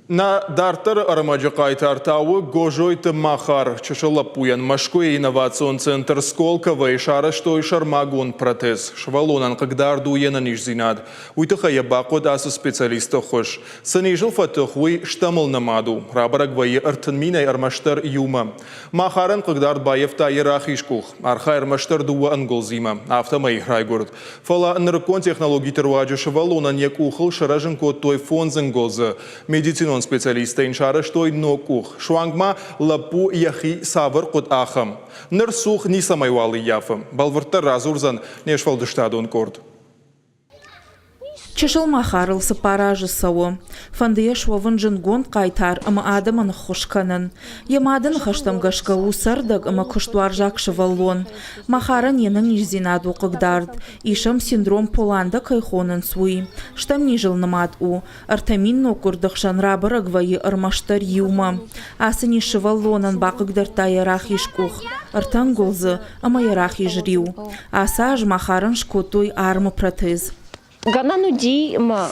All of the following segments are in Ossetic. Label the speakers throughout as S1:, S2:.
S1: Нӕ дарддӕры ӕрмӕджы хъайтар та у Гозойты Махар. Чысыл лӕппуйӕн Мӕскуыйы инновацион центр Сколковойы сарӕзтой сӕрмагонд протез. Сывӕллонӕн хъыгдард у йе нӕниздзинад. Уый тыххӕй йӕ бахъуыд ацы специалисты ӕххуыс. Цы низыл фӕтых, уый стӕмыл нымад у. Рабӕрӕг вӕййы 30 минӕй ӕрмӕстдӕр иумӕ. Махарӕн хъыгдард баййӕфта йӕ рахиз къух. Архайы ӕрмӕстдӕр дыууӕ ӕнгуылдзимӕ. Афтӕмӕй райгуырд. Фӕлӕ нырыккон технологиты руаджы сывӕллонӕн йӕ къухыл сырӕзын кодтой фондз ӕнгуылдзы. Медицинон специалисттӕ йын сарӕзтой ног къух. Суанг ма лӕппу йӕхи цавӕр хъуыд, ахӕм. Ныр цух ницӕмӕйуал ӕййафы. Бӕлвырддӕр радзурдзӕн не сфӕлдыстадон къорд.
S2: Чысыл Махарыл цыппар азы цӕуы. Фӕнды йӕ суӕвын зындгонд хъайтар ӕмӕ адӕмӕн ӕххуыс кӕнын. Йӕ мады ныхӕстӕм гӕсгӕ у цӕрдӕг ӕмӕ куыстуарзаг сывӕллон. Махарӕн йе нӕниздзинад у хъыгдард. Ис ӕм синдром Поланда кӕй хонынц, уый. Стӕм низыл нымад у. 3000 ноггуырды хсӕн рабӕрӕг вӕййы ӕрмӕстдӕр иумӕ. Ацы низ сывӕллонӕн бахъыгдардта йӕ рахиз къух, ӕртӕ ӕнгуылдзы ӕмӕ йӕ рахиз риу. Ацы аз Махарӕн скодтой армы протез.
S3: Гӕнӕн уыди мӕ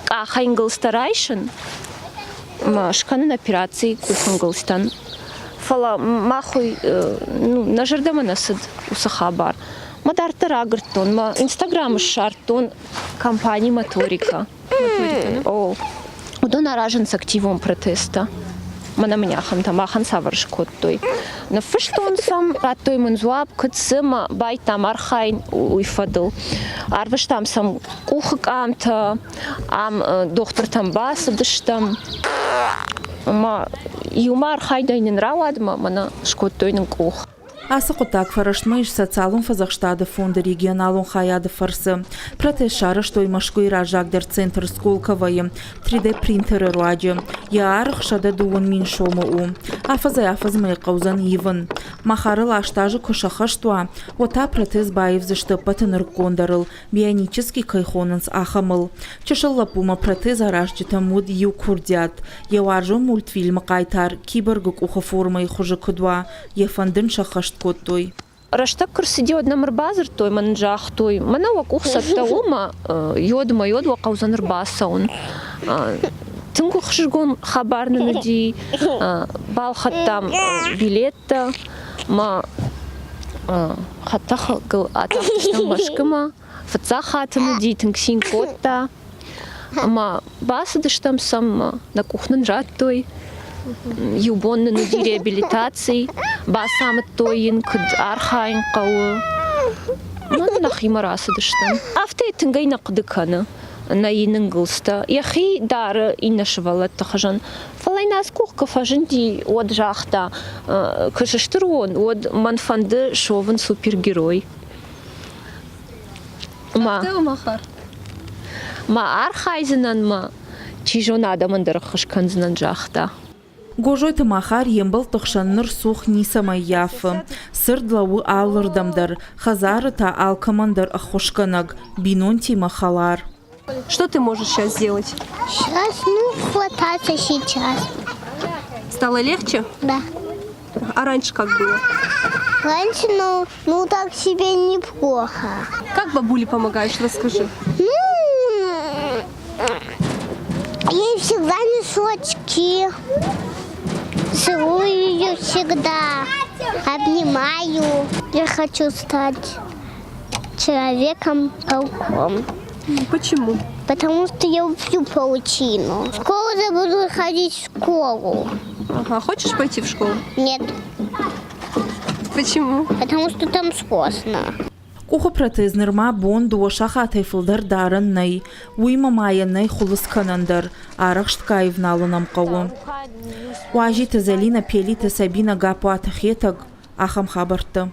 S3: къахӕнгуылдзтӕ райсын ӕмӕ скӕнын операци къухӕнгуылдзтӕн. Фӕлӕ мах уый ну, нӕ зӕрдӕмӕ нӕ цыд уыцы хабар. Мӕ дарддӕр агуырдтон, мӕ Инстаграмы ссардтон компани Моторика. О, уыдон аразынц активон протесттӕ. Мӕнӕ мын ахӕмтӕ махӕн цавӕр скодтой. Ныффыстон сӕм, радтой мын дзуапп, куыд цы мӕ байдтам архайын, уый фӕдыл. Арвыстам сӕм къухы къамтӕ, ам дохтыртӕм бацыдыстӕм. Ӕмӕ иумӕ архайдӕй нын рауад ӕмӕ мӕнӕ скодтой нын къух.
S2: Ацы хъуыддаг фӕрӕстмӕ ис Социалон фӕдзӕхстады фонды регионалон хайады фӕрцы. Протез сарӕзтой Мӕскуыйы раззагдӕр центр Сколковойы 3D-принтеры руаджы. Йӕ аргъ 120 000 сомы у. Афӕдзӕй-афӕдзмӕ йӕ хъӕудзӕн ивын. Махарыл аст азы куы сӕххӕст уа, уӕд та протез баивдзысты ӕппӕты нырыккондӕрыл, бионический кӕй хонынц, ахӕмыл. Чысыл лӕппумӕ протез аразджытӕм уыд иу курдиат. Йӕ уарзон мультфильмы хъайтар киборгы къухы формӕйы хуызы куыд уа, йӕ фӕнд ын сӕххӕст кодтой.
S3: Рӕстӕг куы рцыди, уӕд нӕм ӕрбадзырдтой мӕ нын загътой, мӕнӕ уӕ къух цӕттӕ у мӕ йод мӕ йод уӕ хъӕудзӕн ӕрбацӕуын. Тынг ӕхсызгон хабар нын уыди, балхӕдтам билеттӕ мӕ хӕдтӕхӕгыл атахтыстӕм Мӕскуымӕ. Фыццаг хатт ын уыди, тынг цин кодта. Ӕмӕ бацыдыстӕм сӕм, нӕ къух нын радтой. Иу бон нын уыди реабилитаци, бацамыдтой йын, куыд архайын хъӕуы. Ӕмӕ нӕхимӕ рацыдыстӕм. Афтӕ тынгӕй нӕ хъуыды кӕны нӕ йын ӕнгуылдзтӕ. Йӕхи дары иннӕ сывӕллӕтты хуызӕн. Фӕлӕ йын ацы къух куы фӕзынди, уӕд загъта, куы сыстыр уон, уӕд мӕн фӕнды суӕвын супергерой. Ма архайдзынӕн ма, чи зоны, адӕмӕн дӕр ӕххуыс кӕндзынӕн, загъта.
S2: Гозойты Махар йе мбӕлтты хсӕн ныр цух ницӕмӕй ййафы. Цырд лӕууы алырдӕм дӕр, хӕдзары та алкӕмӕн дӕр ӕххуысгӕнӕг, бинонтимӕ хӕлар.
S4: Что ты можешь сейчас сделать?
S5: Сейчас, ну, хвататься сейчас.
S4: Стало легче?
S5: Да.
S4: А раньше как было?
S5: Раньше, ну, так себе неплохо.
S4: Как бабуле помогаешь, расскажи.
S5: Ну, ей всегда несу очки. Целую ее всегда. Обнимаю. Я хочу стать человеком-пауком.
S4: Почему?
S5: Потому что я люблю паутину. Скоро я буду ходить в школу.
S4: Ага, хочешь пойти в школу?
S5: Нет.
S4: Почему?
S5: Потому что там сложно.
S2: Къухы протез нырма бон дыууӕ сахатӕй фылдӕр дарӕн нӕй. Уыимӕ ма йӕ нӕй хуылыдз кӕнӕн дӕр. Арӕхстгай ӕвналын ӕм хъӕуы. Уазиты Зӕлинӕ, Пелиты Сабинӕ, Гаппуаты Хетӕг. Ахӕм хабӕрттӕ.